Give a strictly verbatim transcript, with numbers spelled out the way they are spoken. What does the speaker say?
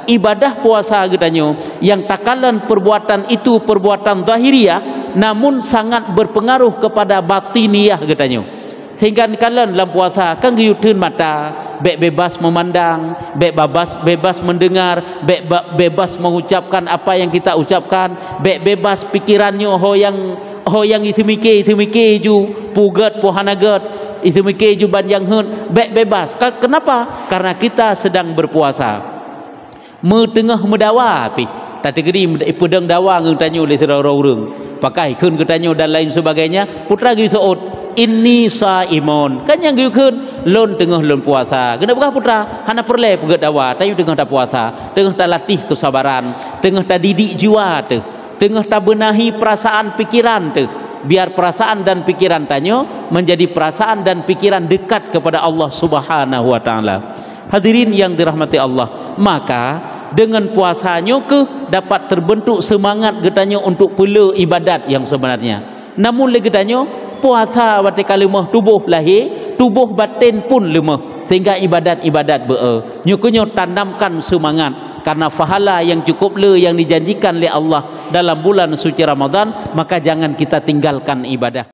Ibadah puasa geutanyoe nyang takalon perbuatan itu perbuatan zahiriah, namun sangat berpengaruh kepada batiniah geutanyoe. Sehingga kalon lam puasa kan geuyue theun mata, bèk bebas memandang, bèk babas, bebas mendengar, bèk ba-, bebas mengucapkan apa yang kita ucapkan, bèk bebas pikiran nyoe ho nyang, ho nyang iseumike, iseumike ju, peugèt, po hana gèt, iseumike ju ban nyang heuet, bèk bebas. Ka-, kenapa? Karena kita sedang berpuasa. Meuteungoh meudawa pih. Tateugiri meuda-, ipeudong dawa ngon tanyoe lé sidroe ureueng. Pakai kheun geutanyoe dan lain sebagainya, putra geuseuôt, "Inni shaimun." Kan nyang geukheun, "Lôn teungoh lôn puasa." Keuneuk peugah putra, hana peureulèe peugèt dawa, tanyoe teungoh tapuasa, teungoh talatih keusabaran, teungoh tadidik jiwa teuh, teungoh tabeunahi perasaan pikiran teuh. Biar perasaan dan pikiran tanyoe menjadi perasaan dan pikiran dekat kepada Allah Subhanahu wa Ta'ala. Hadirin yang dirahmati Allah, maka deungon puasa nyoe keuh dapat terbentuk semangat geutanyoe untuk peulé ibadat nyang sebenarnya. Namun lé geutanyoe, puasa watèe ka leumoh tuboh lahé, tuboh batén pun leumoh, sehingga ibadat-ibadat beu-e. Nyoe keuh nyoe tanamkan semangat, karena pahala yang cukup le yang dijanjikan lé Allah dalam bulan suci Ramadan, maka jangan kita tinggalkan ibadah.